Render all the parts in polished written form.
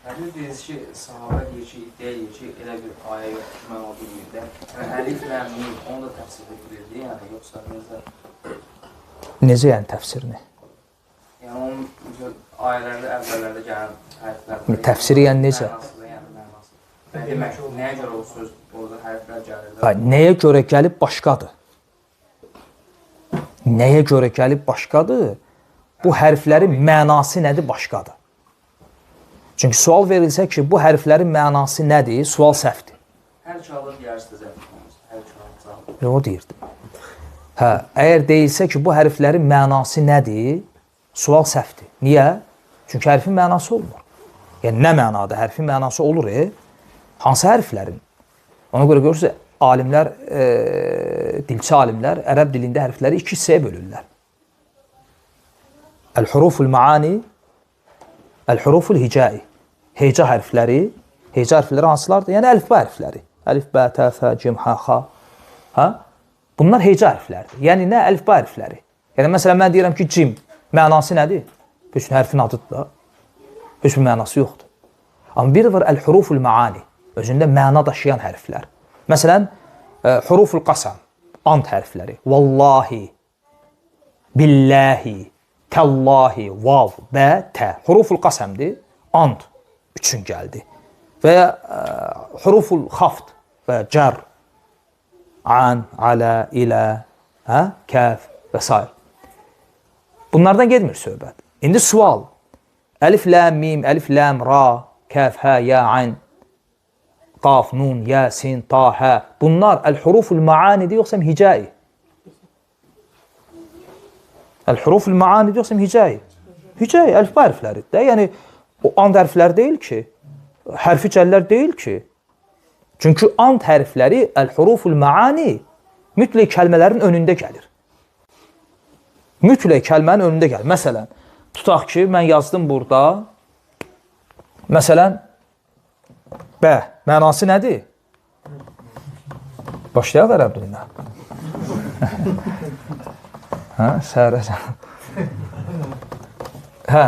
Həmin dediniz ki, sahabə deyir ki, iddia edir ki, elə bir ayə yoxdur ki, mən o bilmir də. Yəni, əlif, ləm, mim, onu da təfsirdə bilirdi, yəni, yoxsa necə? Necə yəni təfsirini? Yəni, onun ayələrdə, əvvəllərdə gələn hərflər. Təfsiri yəni necə? Mənası, yəni mənası. Yəni, demək, nəyə görə o söz, orada hərflər gəlir? Ha, nəyə görə gəlib başqadır? Nəyə görə gəlib başqadır? Bu hərflərin mənası nədir başqadır? Çünki sual verilsə ki, bu hərflərin mənası nədir? Sual səhvdir. Hər iki halda deyərsə zəhmət olmaz. Hər iki halda. O deyirdim. Hə, əgər deyilsə ki, bu hərflərin mənası nədir? Sual səhvdir. Niyə? Çünki hərfin mənası olmur. Yəni, nə mənada hərfin mənası olur? Hansı hərflərin? Ona görə görürsünüz, alimlər, dilçi alimlər ərəb dilində hərfləri iki hissəyə bölürlər. Əl-huruful maani, əl-huruful hicai. Heca hərfləri, heca hərfləri hansılardır? Yəni əlifba hərfləri. Əlif, bə, tə, fə, cim, hə, xa. Hə? Bunlar heca hərfləridir. Yəni nə? Əlifba hərfləri. Yəni məsələn mən deyirəm ki, cim mənası nədir? Heç bir hərfin adıdır da. Heç bir mənası yoxdur. Amma bir var əl-huruful maani. Özündə məna daşıyan hərflər. Məsələn, huruful qasam, and hərfləri. Vallahi, billahi, təllahi, vav, bə, tə. Huruful qasamdır, and üçün gəldi. Və ya huruful xaft və cər, an, alə, ilə, hə, kəf və s. Bunlardan getmir söhbət. İndi sual. Əlif, ləm, mim, əlif, ləm, ra, kəf, hə, ya, ayn, qaf, nun, ya, sin, ta, hə. Bunlar əl-huruful maanidir, yoxsa hicai? Əl-huruful maanidir, yoxsa hicai? Hicai, əlifba hərfləridir də. Yəni, o and hərfləri deyil ki, hərfi cəllər deyil ki. Çünki and hərfləri, əl-huruful maani, mütləq kəlmələrin önündə gəlir. Mütləq kəlmənin önündə gəlir. Məsələn, tutaq ki, mən yazdım burada, məsələn, bə, mənası nədir? Başlayaq ərəb dilinə. Hə, səhərə. Hə,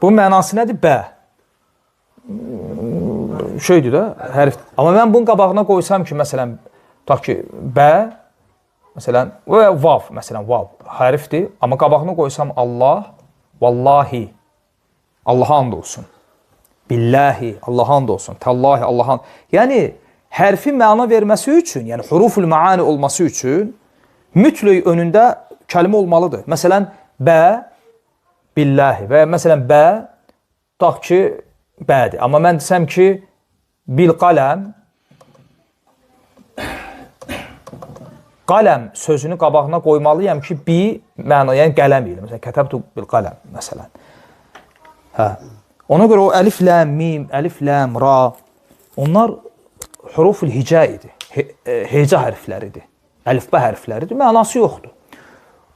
bu mənası nədir? Bə. Şeydir də, hərf. Amma mən bunun qabağına qoysam ki, məsələn, tutaq ki, bə, məsələn, və vav, məsələn, vav hərfdir. Amma qabağına qoysam Allah, vallahi, Allaha and olsun. Billahi, Allaha and olsun. Təllahi, Allaha and. Yəni, hərfin məna verməsi üçün, yəni huruful maani olması üçün mütləq önündə kəlmə olmalıdır. Məsələn, bə, billahi və ya məsələn, bə, tutaq ki, bədir. Amma mən desəm ki, bil qaləm, qaləm sözünü qabağına qoymalıyam ki, bi məna, yəni qələm ilə. Məsələn, kətəbtu bil qaləm, məsələn. Hə. Ona görə o əlif, ləm, mim, əlif, ləm, ra, onlar huruful hica idi. Heca hərfləridir. Əlifba hərfləridir. Mənası yoxdur.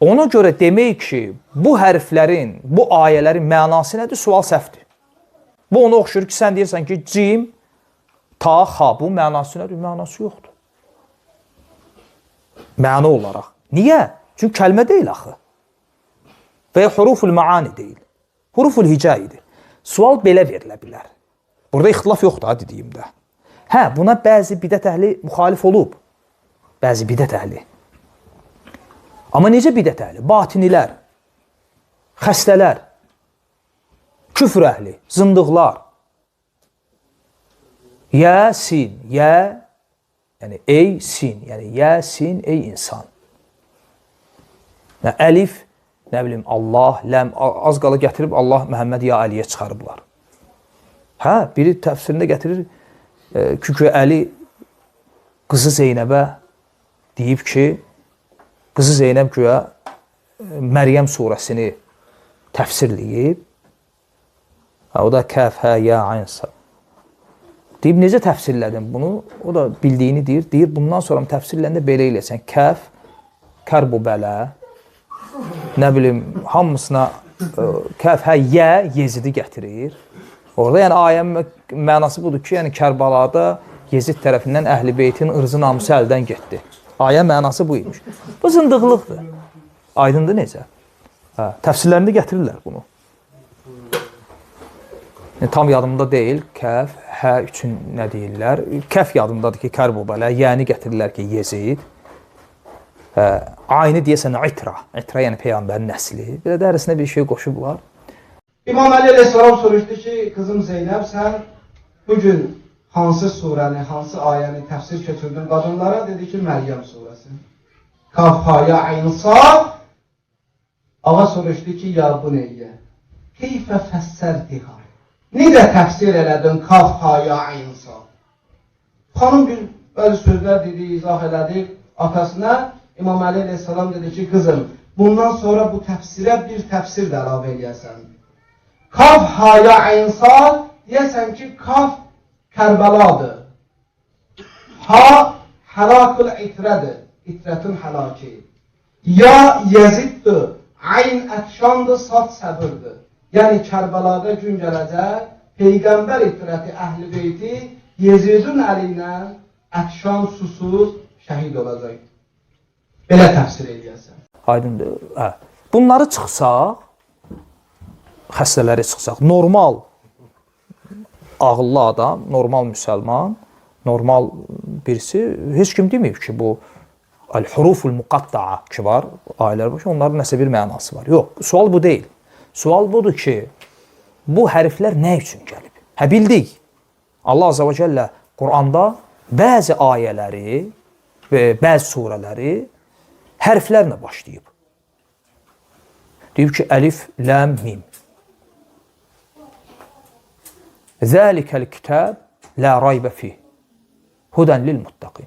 Ona görə demək ki, bu hərflərin, bu ayələrin mənası nədir? Sual səhvdir. Bu ona oxşur ki, sən deyirsən ki, cim, ta, xa, bu mənası nədir? Mənası yoxdur. Məna olaraq. Niyə? Çünki kəlmə deyil axı. Və ya huruful maani deyil. Huruful hica idi. Sual belə verilə bilər. Burada ixtilaf yoxdur, ha, dediyimdə. Hə, buna bəzi bidət əhli müxalif olub. Bəzi bidət əhli. Amma necə bidət əhli? Batinilər, xəstələr, küfr əhli, zındıqlar. Yə, sin, yə, yəni ey, sin, yəni yə, sin, ey insan. Yəni, əlif, nə bilim, Allah, ləm, az qala gətirib Allah Məhəmməd ya Əliyə çıxarıblar. Hə, biri təfsirində gətirir ki, Əli qızı Zeynəbə deyib ki, qızı Zeynəb güya Məryəm surəsini təfsirləyib. Hə, o da kəf, hə, ya, ayn, sa. Deyib, necə təfsirlədin bunu? O da bildiyini deyir. Deyir, bundan sonra təfsirləndə belə eləyəsən. Kəf, kərbu bələ, nə bilim, hamısına kəf, hə, yə, Yezidi gətirir. Orada, yəni, ayənin mənası budur ki, yəni, Kərbalada Yezid tərəfindən Əhl-i Beytin ırzı namusu əldən getdi. Ayə mənası bu imiş. Bu zındıqlıqdır. Aydındır necə? Hə, təfsirlərində gətirirlər bunu. Tam yadımda deyil, kəf, hə üçün nə deyirlər? Kəf yadımdadır ki, Kərbəla, yəni gətirirlər ki, Yezid. Hə, ayni deyəsən İtra, İtra yəni peyğəmbərin nəsli. Belə də arasına bir şey qoşublar. İmam Əli əleyhissalam soruşdu ki, qızım Zeynəb, sən bugün hansı surəni, hansı ayəni təfsir keçirdin qadınlara? Dedi ki, Məryəm surəsi. Kaf, ha, ya, ayn, sad. Ağa soruşdu ki, ya bu neyyə? Keyfə fəssərtiha? Necə təfsir elədin kaf, ha, ya, ayn, sad? Xanım bir bəzi sözlər dedi, izah elədi atasına. İmam Əli əleyhissalam dedi ki, qızım, bundan sonra bu təfsirə bir təfsir də əlavə eləyəsən. Kaf, ha, ya, ayn, sad, deyəsən ki, kaf Kərbəladır. Ha, həlakül itrədir, itrətin həlaki. Ya Yeziddir, ayn ətşandır, sad səbirdir. Yəni Kərbəlada gün gələcək, Peyğəmbər itrəti əhl-i beyti Yezidin əli ilə ətşan susuz şəhid olacaq. Belə təfsir eləyəsən. Aydındır. Hə. Bunları çıxsaq, xəstələri çıxsaq, normal ağıllı adam, normal müsəlman, normal birisi heç kim deməyib ki, bu əl-huruful muqatta'a ki var, ayələr var ki, onların nəsə bir mənası var. Yox, sual bu deyil. Sual budur ki, bu hərflər nə üçün gəlib? Hə, bildik. Allah Azza və Cəllə Quranda bəzi ayələri və bəzi surələri hərflərlə başlayıb. Deyib ki, əlif, ləm, mim. Zəlikəl kitab la raybə fih. Hudən lil muttaqin.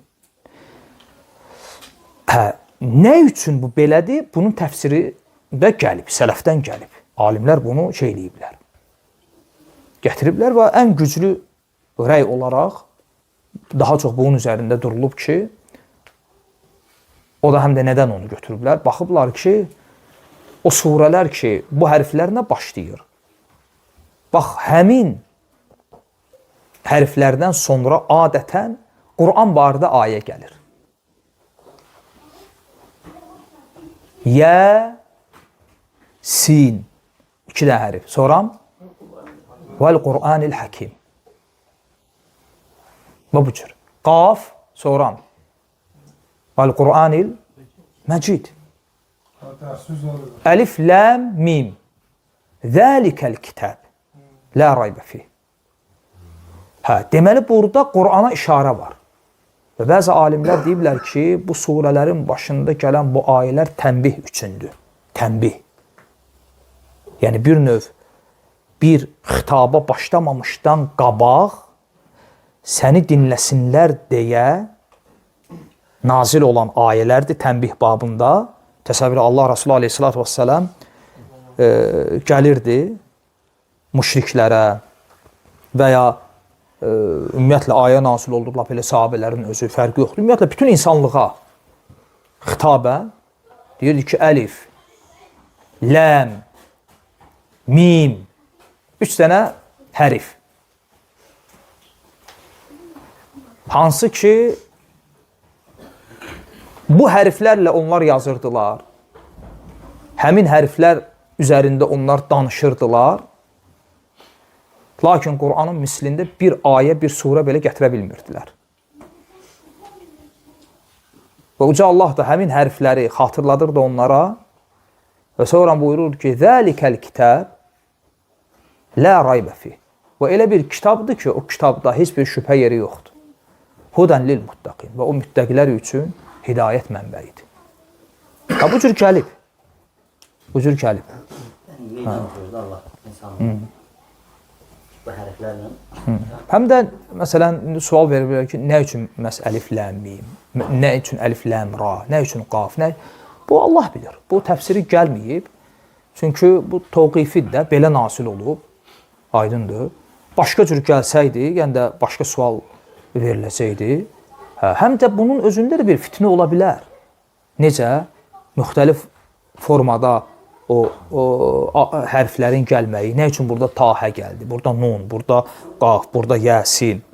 Hə, nə üçün bu belədir? Bunun təfsiri də gəlib, sələfdən gəlib. Alimlər bunu şey eləyiblər. Gətiriblər və ən güclü rəy olaraq daha çox bunun üzərində durulub ki, o da həm də nədən onu götürüblər? Baxıblar ki, o surələr ki, bu hərflərlə başlayır. Bax, həmin hərflərdən sonra adətən Quran barədə ayə gəlir. Yə, sin, iki də hərf. Sonra vəl Qur'anil Həkim. Və bu cür. Qaf, sonra vəl Qur'anil Məcid. Əlif, ləm, mim. Zəlikəl kitab. La raybə fih. Hə, deməli burada Qur'ana işarə var. Və bəzi alimlər deyiblər ki, bu surələrin başında gələn bu ayələr tənbih üçündür. Tənbih. Yəni bir növ bir xitaba başlamamışdan qabaq səni dinləsinlər deyə nazil olan ayələrdir tənbih babında. Təsəvvür Allah Resulü Aleyhissalatu vesselam gəlirdi müşriklərə və ya ümumiyyətlə ayə nazil oldu, lap elə sahabələrin özü fərqi yoxdur. Ümumiyyətlə bütün insanlığa xitabən deyirdi ki, əlif, ləm, mim, 3 dənə hərif. Hansı ki, bu hərflərlə onlar yazırdılar. Həmin hərflər üzərində onlar danışırdılar. Lakin Qur'anın mislində bir ayə, bir surə belə gətirə bilmirdilər. Və Uca Allah da həmin hərfləri xatırladırdı onlara və sonra buyururdu ki, Zəlikəl kitab la raybə fih. Və elə bir kitabdır ki, o kitabda heç bir şübhə yeri yoxdur. Hudən lil muttaqin. Və o müttəqilər üçün hidayət mənbəyidir. Ha, bu cür gəlib. Bu cür gəlib. Yəni, Allah insanı bu hərflərlə. Həm də məsələn indi sual verə bilər ki, nə üçün məhz əlif ləm mim, nə üçün əlif ləm ra, nə üçün qaf, nə? Bu Allah bilir. Bu təfsiri gəlməyib. Çünki bu təvqifidir də, belə nasil olub. Aydındır. Başqa cür gəlsəydi, yəni də başqa sual veriləcəkdi. Hə, həm də bunun özündə də bir fitnə ola bilər. Necə? Müxtəlif formada o hərflərin gəlməyi. Nə üçün burada tahə gəldi? Burada nun, burada qaf, burada yəsin.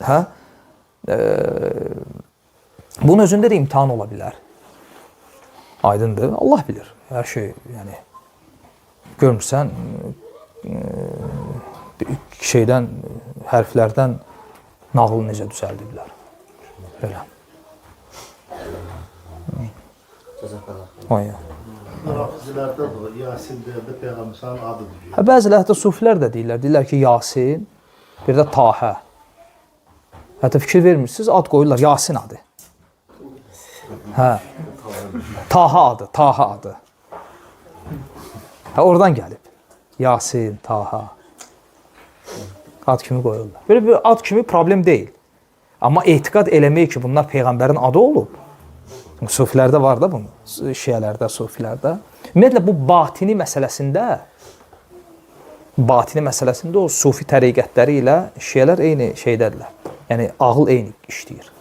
Hə? Bunun özündə də imtahan ola bilər. Aydındır. Allah bilir. Hər şey, yəni görmürsən, Şeydən, hərflərdən nağıl necə düzəldiblər. Belə. Cəzakallah. Ay. Rafizilərdə də Yasin deyəndə Peyğəmbər adıdır. Hə, bəzilər hətta sufilər də deyirlər. Deyirlər ki, Yasin, bir də Tahə. Hətta fikir vermirsiniz, ad qoyurlar Yasin adı. Hə. Taha adı, Taha adı. Hə, oradan gəlib. Yasin, Taha. Ad kimi qoyurlar. Belə bir ad kimi problem deyil. Amma etiqad eləmək ki, bunlar peyğəmbərin adı olub. Sufilərdə var da bunu. Şiələrdə, sufilərdə. Ümumiyyətlə bu batini məsələsində o sufi təriqətləri ilə şiələr eyni şeydədirlər. Yəni ağıl eyni işləyir.